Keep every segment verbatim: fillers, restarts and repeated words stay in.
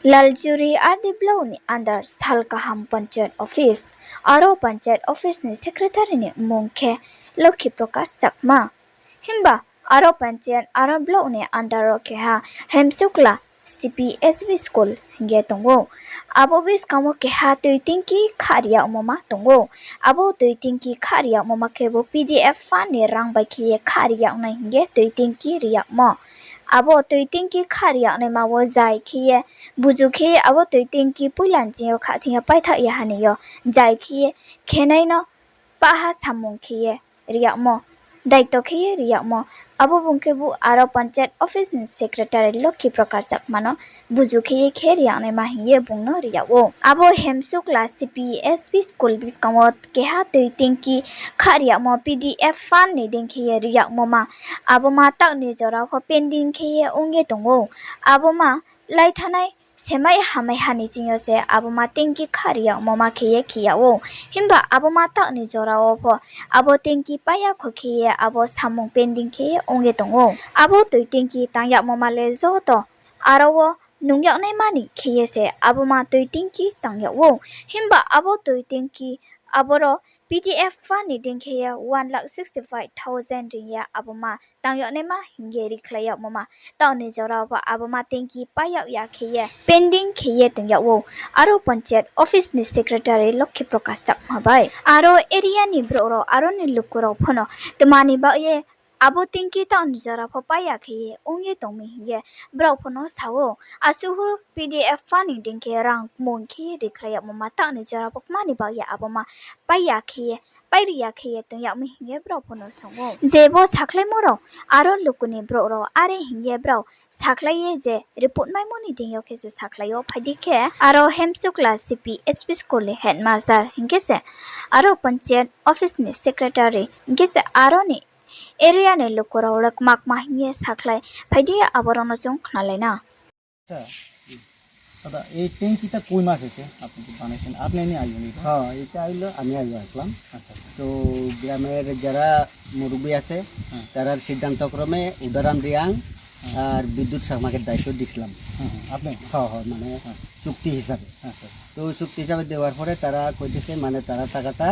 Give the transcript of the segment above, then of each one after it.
Laljuri R D block ni under Salkaham Panchayat office. Aro Panchayat office ni secretary ni mmung khe Lokhi Prakash Chakma. Himba aro Panchayat aro block ni under wo keha Hemsukla C P S B school hing ye tong ou. Abo buskang wo keha tui tanki khah ri yagmo ma tong ou. Abo tui tanki khah ri yagmo ma khe bo P D F fund ni rang bai khe ye khah ri yag nai hing ye tui tanki ri yagmo. Abo tui tanki khah ri yag naima wo jai khe ye buju khe ye abo tui tanki poila ni ching yo khah thing yo paithah ya ha ni yo jai khe ye khenai no paha samung khe ye ri yagmo, daito khe ye ri yagmo. Abo bung khe bo aro Panchayat office ni secretary Lokhi Prakash Chakma no buju khe ye khe ri yag naima hing ye bung no ri yag ou. Abo Hemsukla C P S B school buskang wo keha tui tanki khah ri yagmo P D F fund ni deing khe ye ri yagmo ma. Abo ma taoh ni jora pho pending khe ye ong ye tong ou. Abo ma laithanai semai hamai ha ni ching yo se abo ma tanki khah ri yagmo ma khe ye khe yag ou. Himba abo ma taoh ni jora wo pho abo tanki pai ya kho khe ye abo samung pending khe ye ong ye tong ou. Abo tui tanki tang yagmo ma le joto aro wo nung yag naima ni khe ye se abo ma tui tanki tang yag ou. Himba abo tui tanki aboro P D F fund ni deing khe ye one lakh sixty five thousand ring ye abo ma tang yag naima hing ye rikhlai yagmo ma. Taoh ni jora wo pho abo ma tanki pai yag ya khe ye pending khe ye tong yag ou. Aro Panchayat office ni secretary Lokhi Prakash Chakma bai aro area ni brouh rao aro ni luku rao pho no tma ni baoh ye abo tanki taoh ni jora pho pai ya khe ye ong ye tong mi hing ye brao pho no sa ou. Asuh P D F fund ni deing khe rang kmung khe ye rikhlai yagmo ma taoh ni jora pho kma ni baoh ye abo ma pai ya khe ye, pai ri ya khe ye tong yag mi hing ye brao pho no sa ou. Je bo sakhlaimo rao aro luku ni brouh rao are hing ye brao sakhlai ye je report maimo ni deing yo khe se sakhlai yo phai di khe aro Hemsukla C P S B school ni headmaster hing khe se aro Panchayat office ni secretary hing khe se aro ni area ni luku rao le kma kma hing ye sakhlai phai di, abo rao no chung khnalai na. আচ্ছা, দাদা, এই ট্যাঙ্কিটা কয় মাস হয়েছে আপনি যে বানাইছেন? আপনি এনে আয়ু নেই? হ্যাঁ, এটা হইলো আমি আয়ু আসলাম। আচ্ছা, আচ্ছা। তো গ্রামের যারা মুরব্বী আছে, হ্যাঁ। তারার সিদ্ধান্ত ক্রমে উদারাম রিয়াং হ্যাঁ। আর বিদ্যুৎ শর্মাকে দায়িত্ব দিছিলাম। হ্যাঁ, হ্যাঁ, আপনি? হ্যাঁ, হ্যাঁ, মানে আচ্ছা। চুক্তি হিসাবে। আচ্ছা। তো চুক্তি হিসাবে দেওয়ার পরে তারা কইতেছে, মানে তারা টাকাটা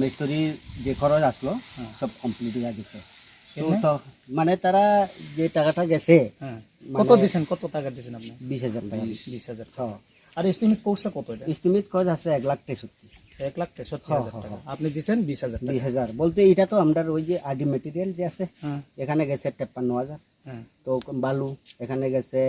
মিস্ত্রি যে খরচ আসলো, হ্যাঁ। সব কমপ্লিট হয়ে গেছে। তো, কেমনে? তো, মানে তারা যে টাকাটা গেছে, হ্যাঁ। মানে কত দিছেন? কত টাকা দিছেন আপনি? বিশ হাজার টাকা বিশ, দিছি। বিশ হাজার টাকা। হ্যাঁ। আর এস্টিমেট করছে কত এটা? এস্টিমেট খরচ আছে এক লাখ তেষট্টি। এক লাখ তেষট্টি হাজার হ্যাঁ, হ্যাঁ, টাকা। হ্যাঁ। আপনি দিছেন বিশ হাজার টাকা। বিশ হাজার। বলতে এটা তো আমরার ওই যে আদি মেটেরিয়াল যে আছে, হ্যাঁ। এখানে গেছে তেপ্পান্ন হাজার। হ্যাঁ। তো বালু এখানে গেছে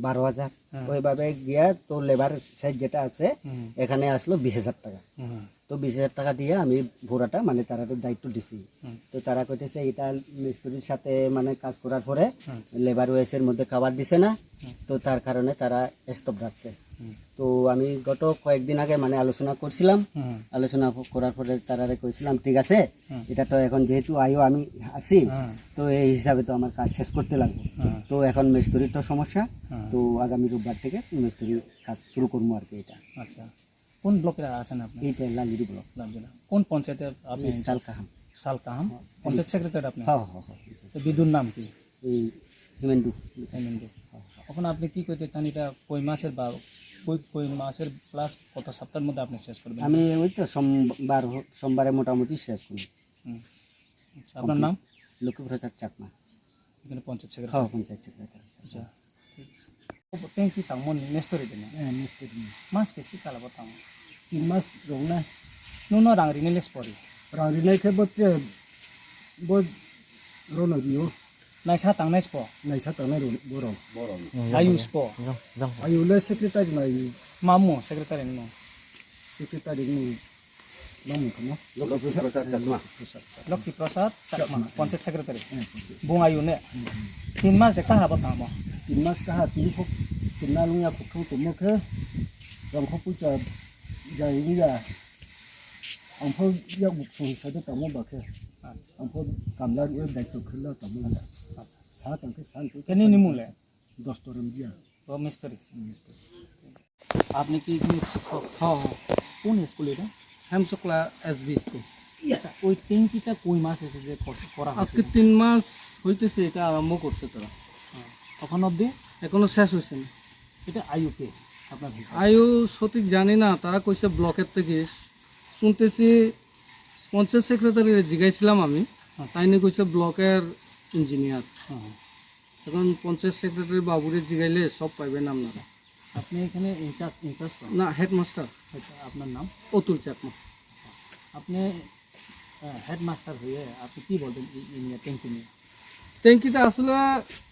বারো হাজার। হ্যাঁ। ওইভাবে গিয়া তো লেবার সাইড যেটা আছে, হুম। এখানে আসলো বিশ হাজার টাকা। হুম। তো বিশ হাজার টাকা দিয়ে আমি পুরাটা মানে তারা তো দায়িত্ব দিছি। হুম। তো তারা কইতেছে এটা মিস্ত্রির সাথে মানে কাজ করার পরে হুম। লেবার ওয়েজের মধ্যে কভার দিছে না, হুম। তো তার কারণে তারা স্টপ রাখছে। হুম। তো আমি গত কয়েকদিন আগে মানে আলোচনা করছিলাম, হুম। আলোচনা করার পরে তারারে কইছিলাম, ঠিক আছে, হুম। এটা তো এখন যেহেতু আয়ু আমি আছি, হুম। তো এই হিসাবে তো আমার কাজ শেষ করতে লাগবে। হুম। তো এখন মিস্ত্রির তো সমস্যা, হুম। তো আগামী রোববার থেকে মিস্ত্রি কাজ শুরু করবো আর কি এটা। আচ্ছা, কোন ব্লকে আছেন আপনি? এইটা লালজুরি ব্লক। লালজুরি। কোন পঞ্চায়েতে আপনি এই ইনচার্জ? সালকাহাম। সালকাহাম? হ্যাঁ। পঞ্চায়েত সেক্রেটারি আপনি? হ্যাঁ, হ্যাঁ, হ্যাঁ। তো বিধুর নাম কি? এই হিমেন্দু। হিমেন্দু। হ্যাঁ। এখন আপনি কি করতে চান, এটা কয় মাসের বা কয়, কয় মাসের প্লাস কত সপ্তাহের মধ্যে আপনি শেষ করবেন? আমি ওই তো সোমবার, সোমবারে মোটামুটি শেষ করব। হুম। আচ্ছা, আপনার নাম? লক্ষ্মীপ্রসাদ চাকমা। এখানে পঞ্চায়েত সেক্রেটারি? হ্যাঁ, পঞ্চায়েত সেক্রেটারি। আচ্ছা, ঠিক আছে। ট্যাঙ্কি tangmo ni মিস্ত্রি de na? হ্যাঁ, মিস্ত্রি ni. Mas kesi kala bo tangmo? তিন মাস rung nai. Nung no rang rinai le sbo ri? Rang rinai khe bo te, bo rono rio. Naisa tangnai sbo? Naisa tangnai ro-, bo rao. Ayu sbo? Ayu le secretary ni ayu. Mamu secretary ni mung? Secretary ni mung. Bang mung khamo? Lokhi Prasad Chakma. Lokhi Prasad Chakma, Chakma. Panchayat secretary. Hmm. Bung ayu ne? Hmm. Tin mas de kaha bo tangmo? Tin mas kaha, tini khok, tin na lung ya khok thang tongmo khe, rang khok pucha jai ri ya. Ang pho yak buk sung sa de tangmo ba khe. Acha. Ang pho kamla ri ya daito khe la tangmo ya. Acha. Sa tang khe sa tang khe. Khe nini mung le? দোস্ত রমজিয়া। ও মিস্ত্রি। মিস্ত্রি। আপনি কি এখানে শিক্ষক? হ্যাঁ, হ্যাঁ। কোন স্কুল এটা? হেমশুক্লা এসবি স্কুল। আচ্ছা, ওই ট্যাঙ্কিটা কয় মাস হয়েছে যে কর-, করা হয়েছে? আজকে তিন মাস হইতেছে এটা আরম্ভ করছে তারা। হ্যাঁ। এখন অবধি? এখনো শেষ হয়েছে না। এটা আইইউ কে? আপনার হিসাবে? আইইউ সঠিক জানি না, তারা কইছে ব্লকের থেকে। শুনতেছি পঞ্চায়েত সেক্রেটারিরে জিগাইছিলাম আমি, হ্যাঁ। তাইনে কইছে ব্লকের ইঞ্জিনিয়ার। হ্যাঁ, হ্যাঁ। এখন পঞ্চায়েত সেক্রেটারি বাবুরে জিগাইলে সব পাইবেন আপনারা। আপনি এখানে ইনচার্জ, ইনচার্জ তো? না, হেডমাস্টার। আচ্ছা, আপনার নাম? অতুল চাকমা। আপনি, আহ, হেডমাস্টার হয়ে আপনি কি বলবেন এই, এই নিয়ে, ট্যাঙ্কি নিয়ে? ট্যাঙ্কিটা আসলে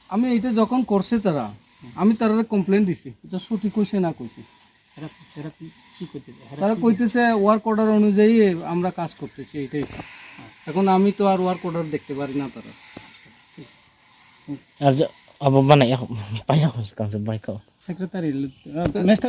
আমি এটা যখন করছে তারা, আমি তারা কমপ্লেন দিছি, এটা সঠিক কইছে না কইছে। এরা, এরা কি, কি করতেছে? এরা তারা কি কইতেছে ওয়ার্ক অর্ডার অনুযায়ী আমরা কাজ করতেছি, এটাই। এখন আমি তো আর ওয়ার্ক অর্ডার দেখতে পারি না তারা। Ar jo, abo banai ya, pai ya, kam se bai kau. Secretary, আহ,